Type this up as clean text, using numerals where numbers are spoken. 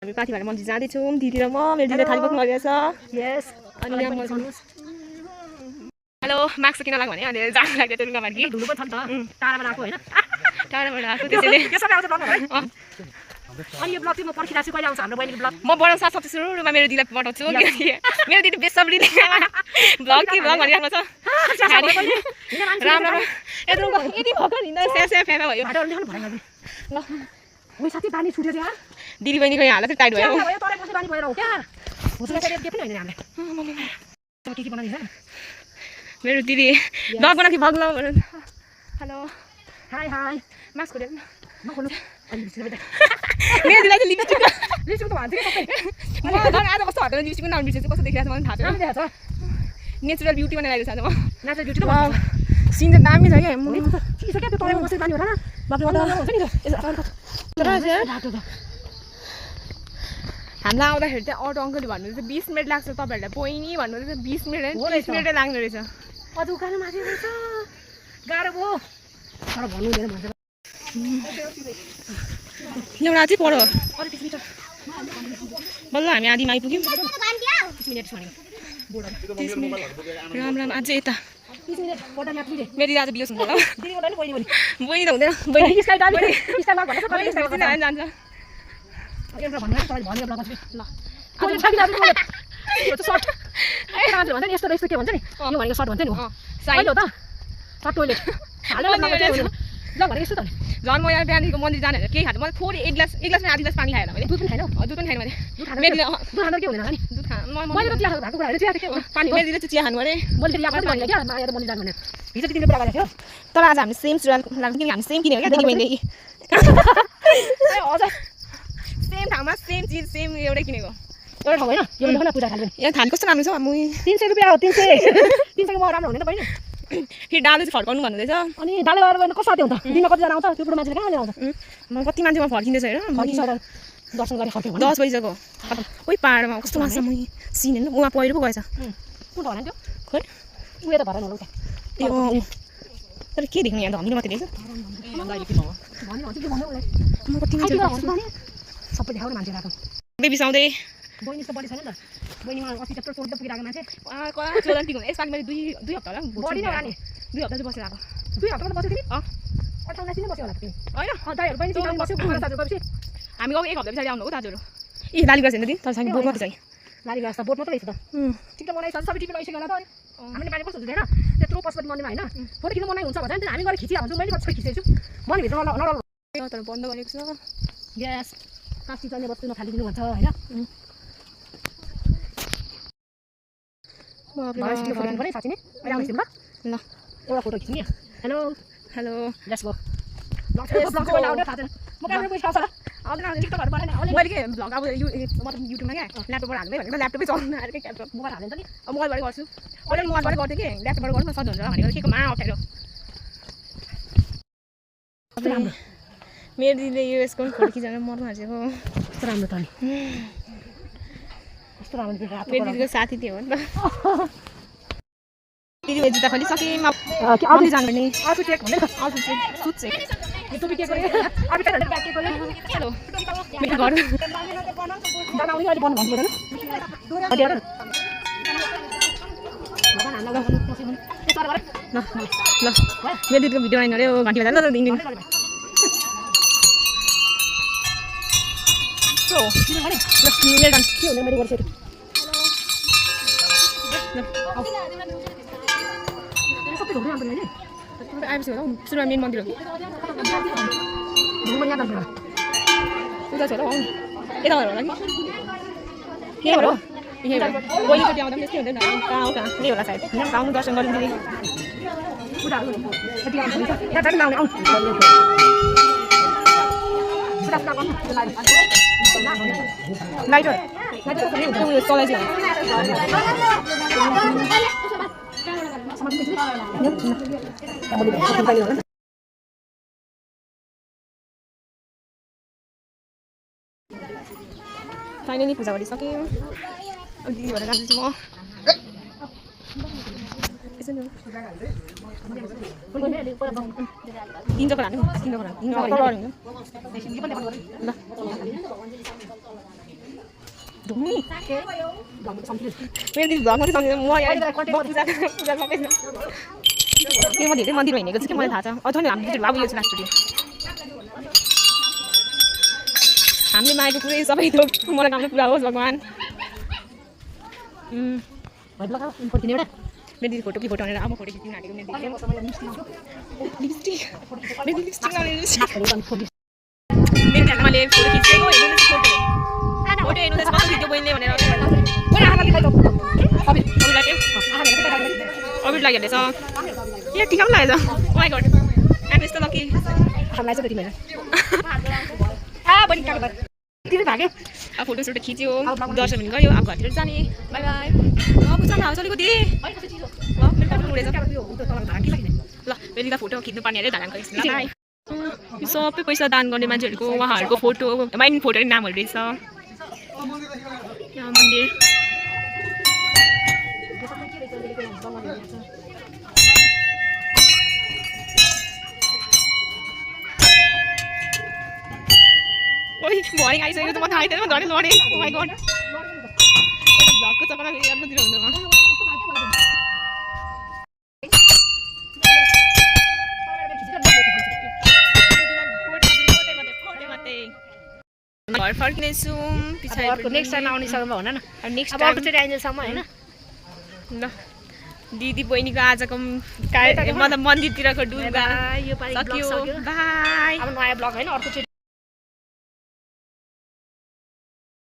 हामी पाथी भएर मन्दिर जाँदैछौँ दिदी र म मेरो दिदीले थाली बोक्नु लगाएको छ यस अनि हेलो मास्क किन लाग्यो भने अनि जानु लाग्यो त्यो रुगामार्गी धुलो पनि छ नि त टाढाबाट आएको हैन टाढाबाट आएको त्यसैले के सबै आउँछ ब्लग है अनि यो ब्लग चाहिँ म पर्खिरहेछु कहिले आउँछ हाम्रो बहिनीको ब्लग म बनाउन साथ सक्छु सुरुमा मेरो दिदीलाई पठाउँछु मेरो दिदी बेसब्रीले भ्लग कि भ्लग भनिराख्नु छ राम्रो यत्रो यति भर्खर हिँड्दा स्या फ्यामा भयो ल उही साथी पानी छुट्यो यार दिदी बहिनीको यहाँ हालत टाइट भयो तरै बसी पानी भएर हो क्या होसले चाहिँ के पनि हैन हामीले के बनाइन्छ मेरो दिदी भ्लग बना कि भ्लग ल हेलो हाई हाई मास्क खोलेर म खोल्नु मेरो दिदीलाई चाहिँ लिपस्टिक लिपस्टिक त भन्छ के सबै म झन् आज कस्तो हातमा लिपस्टिक पनि बिर्सेछु कस्तो देखिरहेको छ मलाई थाहा छैन देखाछ नेचुरल ब्युटी बनाइरहेको छ म नेचुरल ब्युटी त भन्छ सिन चाहिँ दामी छ क्या के छ क्या त्यो तरै बसेर पानी हो र बाबले हुन्छ नि त हामीलाई आउँदाखेरि चाहिँ अटो अङ्कलले भन्नुहुँदैछ 20 मिनट लाग्छ तपाईँहरूलाई बहिनी भन्नुहुँदैछ 20 मिनट 30 मिनटै लाग्ने रहेछ अझ उकालो माथि रहेछ गाह्रो भयो तर भन्नु हुँदैन भन्छ एउटा चाहिँ पढो अरू 30 मिटर बल्ल हामी आधीमा आइपुग्यौँ 30 मिनट छ राम राम अझै यता 30 मिनट बडा यात्रीले मेरो दिदी आज बियोस हुन्छ होला दिदी बोल्दैन बहिनी बहिनी त हुँदैन बहिनी स्काई डाली स्काई माग भन्छ कहिले स्काई बहिनी जान्छ एउटा भन्नु तपाईले भन्ने ब्लग ल आज छ कि आज यो त सर्ट आज भन्छ नि यस्तो यस्तो के भन्छ नि यो भनेको सर्ट भन्छ नि साइड हो त सर्ट टोइलेट हाल्नु ल भनेको यस्तो त झन् म यहाँ बिहानीको मन्दिर जाने केही खानु मलाई थोरै एक ग्लासमा आधी ग्लास पानी खाएन मैले दुध पनि खाएन दुध पनि खाएन मैले दुध खाँदा के हुँदैन नि दुध खा मैले त चिया खाएको कुराहरु चिया के पानी मेरो दिदीले चाहिँ चिया खानु अरे मैले चिया खानु भने क्या माया त मन्दिर जानु भने हिजो तिमीले कुरा गरेको थियो तर आज हामीले सेम सुरुवाल लाग्छ किनकि हामी सेम किनेको क्या दिदी बहिनीले हजुर सेम ठाउँमा सेम चिज सेम एउटै किनेको एउटा ठाउँ होइन यो भने पूजा खानु यहाँ थान कस्तो राम्रो छ मुई 300 रुपैयाँ हो 300 300 को म राम्रो हुने त बहिनी फेरि डालो चाहिँ फर्काउनु भन्नुहुँदैछ अनि डालो गरेर गएर कस्तो आउँछ दिनमा कतिजना आउँछ त्यो पुरो मान्छेले कहाँ आउँछ म कति मान्छेमा फर्किँदैछ हेर दर्शन गरेर फर्क्यो 10 बजीको ओइ पाहाडमा कस्तो लाग्छ म सिन हेर्नु उहाँ पहिरो पो गएछ कुन भएन त्यो खोइ उयो त भएन होला त्यो तर के देख्नु यहाँ त हामीले मात्रै देख्छ म कति मान्छे सबै देखाउने मान्छे आएको बेबी साउँदै बहिनी त बढी छैन नि त बहिनीमा अस्ति त चोट पुगिरहेको मान्छे चोदन ठिक हुन्छ यसपालि मैले दुई हप्ता होला बढी नै होला नि 2 हप्ता चाहिँ बसेर आएको 2 हप्ता त बस्यो तिमी 28 नै बस्यो होला तिमी होइन दाइहरु बहिनी तिमी बस्यो खाना साथी गएपछि हामी गएको 1 हप्ता पछाडि आउनु हो दाजुहरू ए लाली गर्छ नि तर चाहिँ बोट मात्रै चाहिँ लाली गर्छ बोट मात्रै छ त ठिक त बनाइसक्छ सबै टिभी लगाइसक्यो होला त हामीले पानी कस्तो हुन्छ हैन त्यत्रो पशुपति मन्दिरमा हैन फोटो खिच्नु मनाइ हुन्छ भन्छ नि हामी गएर खिचिहाल्छौँ मैले कति खिचेछु मन भित्र नडल तर बन्द गरेको छ ग्यास कास्ती चल्ने वस्तु नफालिदिनु भन्छ हैन फोटो पनि साथी नि अहिले आउँछु ल एउटा फोटो खिच्नु hello hello let's go blog पहिला आउने थाहा छैन म क्यामेरा पैसा आउँछ आउँदैन टिकटकहरु बनाएन मैले के भ्लग अब मतलब युट्युबमा क्या ल्यापटपबाट हाल्दै भनेको ल्यापटपै चलाउन आएर के क्यामेरा मोबाइल हालिन्छ नि अब मोबाइलबाट गर्छु अहिले मोबाइलबाट गर्थेँ कि ल्यापटपबाट गर्नु सजिलो हुन्छ भनेको के को मा अप्ठ्यारो मेरो दिदीले युएसको फोटो खिचेर मर्नु हाजेको कस्तो राम्रो त नि कस्तो राम्रो रातो मेरो दिदीको साथी थियो नि त दिदीले जुत्ता खोली सकेँ के आउनु जानु नि आफू चेक भन्दै आफू चेक सुट चेक यो के गरे आफू चेक ब्याक के गरे हेलो मेरो घर जान आउने अहिले बन्द भन्नु पर्दैन अझै हेर ल मेरो दिदीको भिडियो बनाइनु अरे घन्टी बजाएर ल दिनु So, मेरो डान्स के हुने मैले गर्छु सबै घुम्नु आउँदैन नि आएपछि होला सुरुमा मेन मन्दिर हो घुम्नु याद आउँछ उता छ होला हौ यता होला कि के हो यही हो पहिलोचोटि आउँदा पनि त्यस्तै हुँदैन कहाँ हो कहाँ यही होला सायद होइन आउनु दर्शन गर्नु दिदी उता यति आउँछ यहाँ जानु आउने आउनु लाइटर उयो चलाइ चाहिँ फाइनली पूजा गरिसकेँ अब दिदी भएर जान्छु म तीन जग्गा हाल्नु ल ढुङ्गी ब्लगमा त सम्झिनु मेरो दिदी भ्लगमा चाहिँ सम्झिँदैन म यहाँ पूजा सबै यो म धेरै मन्दिर हिँडेको छु कि मलाई थाहा छ अझ नि हामीले बाबु यो लास्ट भिडियो हामीले मागेको पुरै सबै थोक मलाई काम पुरा होस् भगवान् भाइ ब्लग फोटो किन्ने एउटा मेरो दिदी फोटो भनेर अब फोटो खिच्नु हालेको मेरो दिदीले लिपस्टिक मेरो लिपस्टिक मेरो मैले फोटो खिचेको हेर्नु फोटो हेर्नु त्यसमा भिडियो बहिनीले भनेर अबिर लागेछ के ठिक पनि लागेछ माइ गड एम यस्तो लकी हामीलाई चाहिँ तिमीहरू बहिनी काको तिमी भाग्यो अब फोटो सोटो खिच्यो दर्शन पनि गऱ्यो अब घरतिर जाने बाई बाई बुझ्छ न चलेको दिदी मेरो कति उडेछ ल फेरि त फोटो खिच्नु पर्ने अरे धानको यो सबै पैसा दान गर्ने मान्छेहरूको उहाँहरूको फोटो माइन फोटो नामहरू रहेछ यहाँ मन्दिर ओइ भरे आइसक्यो त म थाहै थिएन म झन् लडेँ ओ माइ गड भ्लगको चक्करमा फेरि अर्कोतिर हुँदैन घर फर्किनेछु पछाडि नेक्स्ट टाइम आउने समयमा भन न अब नेक्स्ट अब अर्को चाहिँ आइन्जेलसम्म होइन ल दिदी बहिनीको आजको मतलब मन्दिरतिरको डुल्दा यो पालि सक्यो बाई अब नयाँ ब्लग होइन अर्को चाहिँ